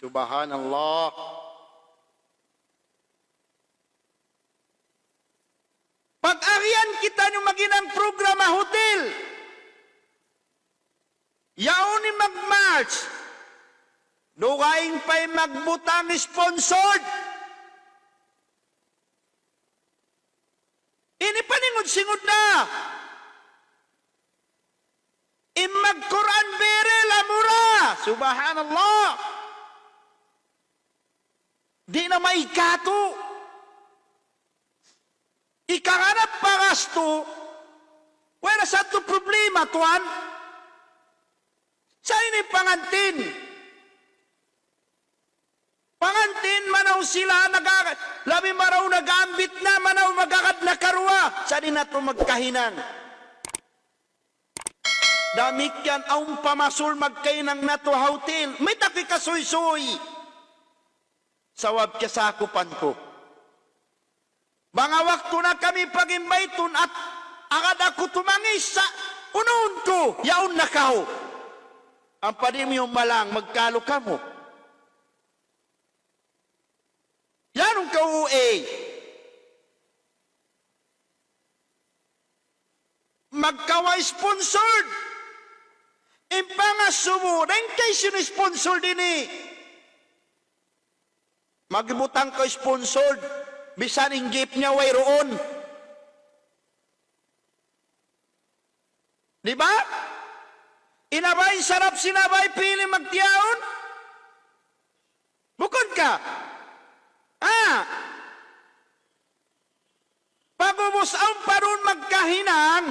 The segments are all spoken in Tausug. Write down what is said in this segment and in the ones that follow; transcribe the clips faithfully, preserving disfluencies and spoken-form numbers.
Subhanallah. Pag-agihan kitaniyu maghinang program ha hotel, yaun in mag-march, dugaing pa in magbutang sponsored. Ini paningud-singud na. In mag-Quran bearer, lamura. Subhanallah. Di' na maikatu. Ikahanap pa gastu, wala' sa tu problema, tuwan. Sa' ini pangantin. Pangantin, manaw sila, naga-, labi marayaw nag-aambit na, manaw magagad na karuwa. Sa' di' natu' magkahinang. Damikkiyan awn pamasul magkahinang natu' ha hotel. Mayta' ku hikasuysuy. Sabab kiyasakupan ku. Bang ha waktu na kami pag-invite-un at agad aku tumangis sa' unun ku, yaun na kaw. Ampa di' mu yan malang, magkalu kamu. Yan in ka-O A. Magkawa' sponsored. In pangasubu, dayn kaysu in sponsored ini. Magbutang kaw sponsored, bisan in gift niya wayruun. Di' ba? In aba in sarap sin aba in piling magtiyaun. Bukun ka? Ah. Pag'ubus awn pa duun magkahinang.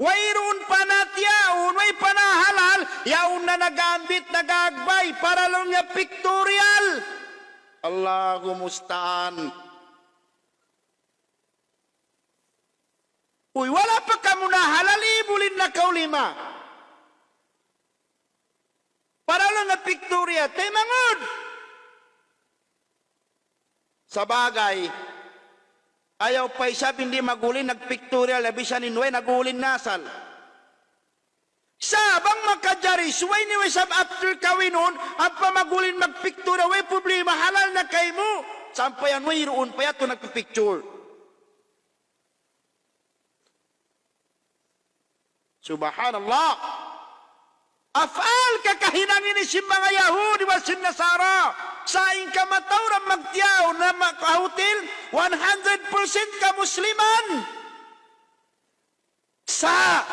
Wayruun pa na tiyaun, way pa na halal, yaun na nag-aambit, nag-aagbay, para laung niya pictorial. Allahu musta'an. Uy, wala' pa kamu na halal, ibulin na kaw lima. Para laung niya pictorial, taymanghud. Sabagay, ayaw pa isab in di' mag-ulin nag-pictorial, na bisan in way nag-ulin na asal. Sa' bang makajari, subay niyu isab after kawinun, ampa mag-ulin mag-pictorial, way problema, halal na kaymu. Sampay yan, wayruun pa yadtu nagpi-picture. Subhanallah. Af'al kakahinang ini sin manga Yahudi iban sin Nasara. Sa' in kamatauran magtiyaun na ma-, ha hotel, one hundred percent kamusliman. Sa'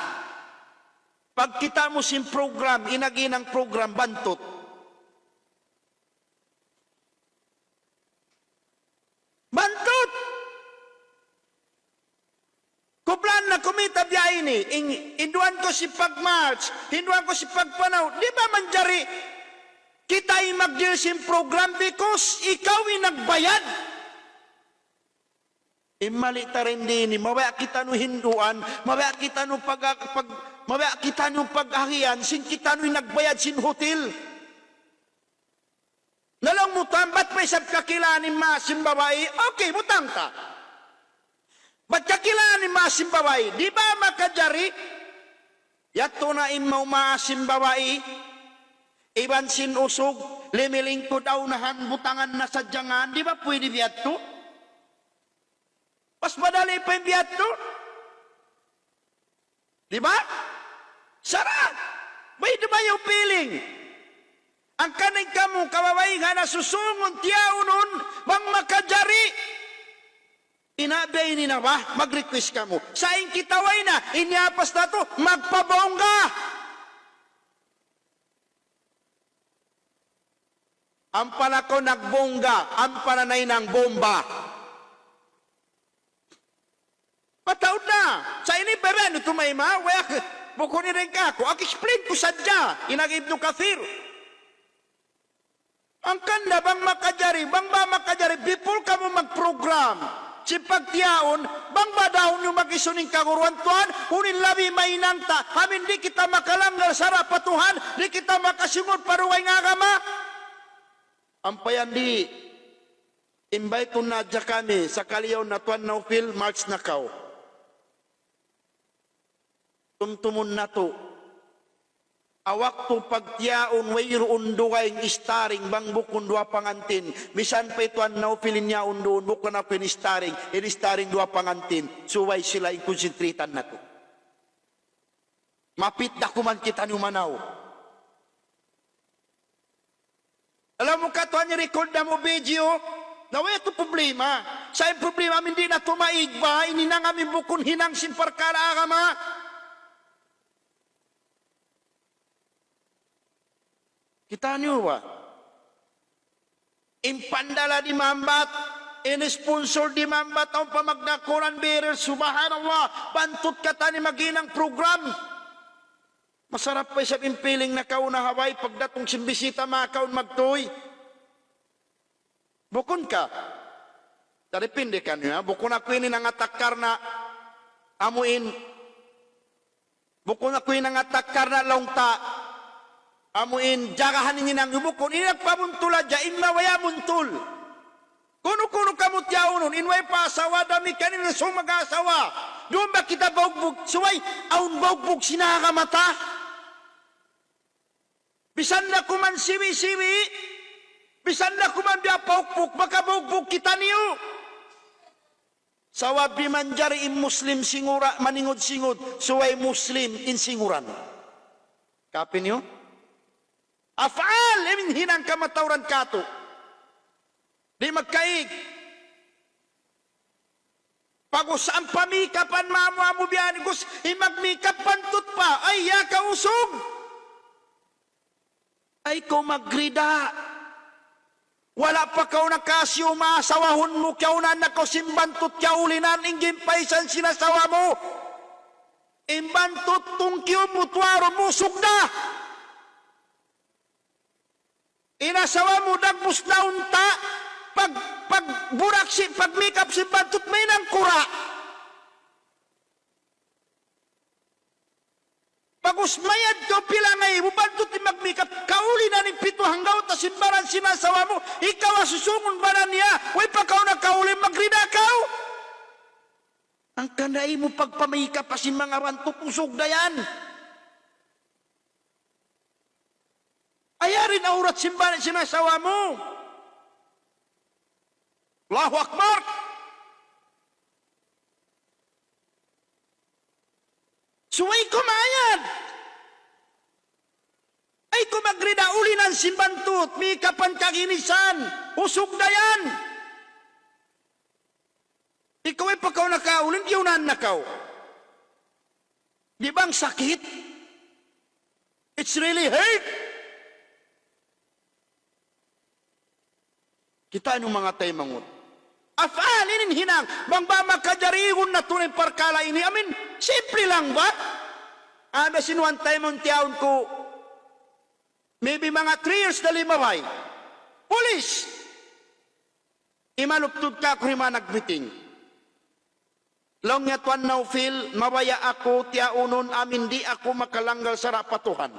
pagkita' mu sin program, in naghinang program, bantut. Bantut! Kublaan na kumita biya' ini, in-, hinduan ku sin pag-march, hinduan ku sin pagpanaw, di' ba manjari kita in mag-deal sin program because ikaw in nagbayad? In mali ta dayn di ini, mabaya' kitaniyu hinduan, mabaya' kitaniyu pag-, pag-, mabaya' kitaniyu pag-agihan, sin kitaniyu in nagbayad sin hotel. Na laung mu tuwan, bat pa isab kakilahan in maas sin babai? Okay, butang ta. Bat kakilahan in maas sin babai? Di' ba makajari? Yadtu na in mau maas sin babai, iban sin usug, limilingkud ha unahan, butangan na sadja ngan, di' ba pwede biya' yadtu? Mas madali pa in biya' yadtu. Di' ba? Sara'. Way dumayaw piling. Hangkan in kamu, kababaihan, ha susūngun, tiyaunun, bang makajari. Ina biya' ini na ba? Mag-request kamu. Sa' in kita way na, in yapas natu', magpabongga. Ampa na kaw nagbongga, ampa na nahinang bomba. Mataud na. Sa' ini bebe, unu tumayma', way ak-, bukun ini rin kaku'. Ak-explain ku sadja, in agi Ibnu Kathir. Hangkan da bang makajari, bang ba makajari, before kamu mag-program sin pagtiyaun, bang ba daun niyu mag-isun in kaguruan tuwan, unu in labi mahinang ta, amu in di' kita makalanggal sara' pa Tuhan, di' kita makasingun pa dugaing agama. Ampa yan di', invite-un na hadja kami, sakali yaun na Tuwan Naufil, March na kaw. Tumtumun natu'. Ha waktu pagtiyaun wayruun dugaing starring bang bukun duwa pangantin. Misan pa hi Tuan Naufil in yaun duun, bukun aku in starring, in starring duwa pangantin. Subay sila in concentrate-an natu'. Mapit da kuman kitaniyu manaw. Alam mu katu' in record namu' video, na way tu problema. Sa' in problema amu in di' natu' maig ba, in hinang amu in bukun hinang sin parkala' agama. Kitaniyu ba? In pandala di' mambat, in sponsor di' mambat, awn pa magna Quran bearer, subhanallah, bantut katan in maghinang program. Masarap pa isab in feeling nakauna ha bay, pagdatung sin bisita makaun magtuy. Bukun ka? Depende kaniyu, ha? Bukun aku ini nangatak karna' amu in. Bukun aku ini nangatak karna' laung ta amu in jagahan in hinang, bukun. Ini nagpabuntul hadja, in mabaya' buntul. Kunu-kunu kamu tiyaunun, in way pa asawa, damikkiyan in sumag asawa. Duun ba kita baugbug? Subay, awn baugbug sin agama ta. Bisan da kuman siwi-siwi, bisan da kuman biya' paukpuk, makabaugbug kitaniyu. Sabab di' manjari in Muslim singura' maningud-singud, subay Muslim in singuran. Kapi niyu? Af'al, in hinang kamatauran katu'. Di' magkaig. Pag-ubus ampa makeup-an mamu-amu biya' ini, gus, in mag-makeup bantut pa, ay, ya kaw usug. Ay, kaw magrida. Wala' pa kaw nakasiyum, asawahun mu, kiyaunahan na kaw sin bantut, kiyaulinan, in ginpaisan sin asawa mu. In bantut, tungkiun mu, tuwarun mu, usug da. In asawa mu dagbus na unta', pag, pagburak sin, pag-makeup sin bantut, mahinang kura'. Pag-ubus mayad kaw pilangay mu, bantut in mag-makeup, kaulinan in pitu hanggaw ta sin baran sin asawa mu, ikaw ha susungun baran niya, way pa kaw nakauli, magrida kaw. Hangkan da in mu pagpa-makeup pa sin manga bantut, usug da yan. Ayari in awrat sin baran sin asawa mu. Allahu Akbar. Subay kaw mayad. Ay, kaw magrida, ulinan sin bantut, makeup-an kaginisan, usug da yan. Ikaw, way pa kaw nakauli, kiyaunahan na kaw. Di' ba sakit? It's really hurt. Kita' niyu manga taymanghud. Af'al, ini in hinang. Bang ba makajari, igun natu' in parkala' ini. I mean, simple lang ba? Ada sin one time in tiyaun ku, maybe manga three years na limabay. Pulis. Imaluptud kaku' ha manga nag-meeting. Laung niya, "Tuan Naufil, mabaya' aku tiyaunun amu in di' aku makalanggal sara' pa Tuhan."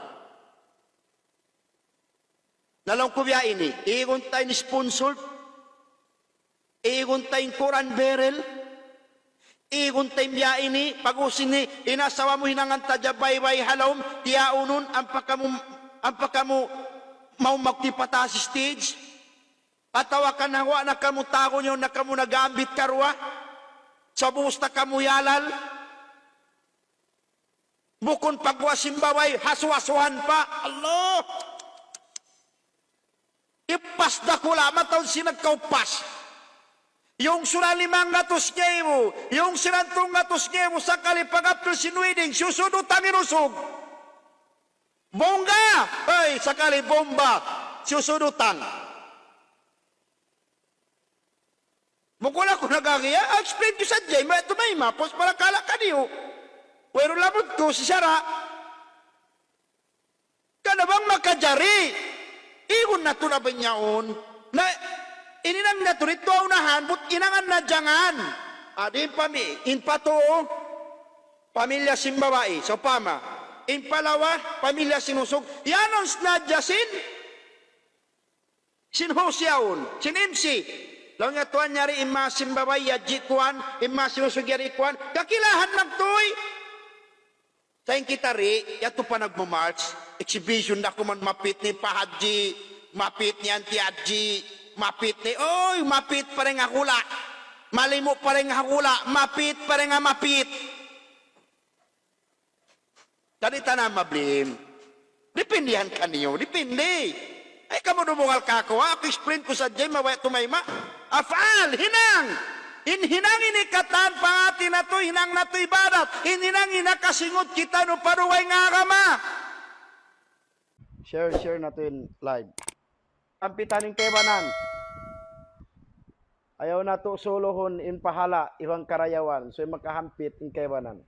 Na laung ku biya' ini, igun ta in sponsor, igun ta in Quran bearer, igun ta in biya' ini, pag-ubus ini, in asawa mu hinangan ta hadja baybay ha lawm, tiyaunun, ampa kamu, ampa kamu mawn magtipataas stage. Atawa kan ha guwa' na kamu tagun yaun na kamu nag-aambit karuwa. Sa' ubus ta kamu iyalal. Bukun pagguwa' sin babai, hasu-hasuhan pa. Allah! Ippas dakula', mataud sin nagkauppas. Yung sura limanggatus ngaibu, yung sura tunggatus ngaibu, sakali pag-apil sin wedding, siyusud utang in usug. Bongga! Ay, sakali bomba, siyusud utang. Bukun aku nag-agi, ah, explain ku sadja, ma-, tumayma', pus parakala' kaniyu. Wayruun lamud ku, sin sara'. Kana bang makajari, igun natu' na ba in yaun? Na, in hinang natu' didtu ha unahan, but hinangan na jangan. Adi in pami-, in pa tuu, pamilya sin babai, sawpama. In pa lawa, pamilya sin usug. Yan in sadja sin, sin host yaun, sin M C. Laung niya, "Tuwan, yari in manga sin babai, yadji kuwan, in manga sin usug, yari kuwan. Kakilahan magtuy." Sa' in kita di', yadtu pa nagma-march. Exhibition da kuman mapit ni pa Haji, mapit ni Auntie Haji, mapit ni, oy, mapit pa rin ha hula'. Malimu pa rin ha hula', mapit pa rin ha mapit. Jadi ta na ma-blame. Depende yan kaniyu, depende. Ay, kamu dumunggal kaku', ha? Aku explain ku sadja, mabaya' tumayma'. Af'al, hinang. In hinang ini katan pa hati natu', hinang natu' ibadat. In hinang ini nakasingut kitaniyu pa dugaing agama. Share, share natu' in live. Hampitan in kaibanan. Ayaw natu' suluhun in pahala' iban karayawan. So, makahampit in kaibanan.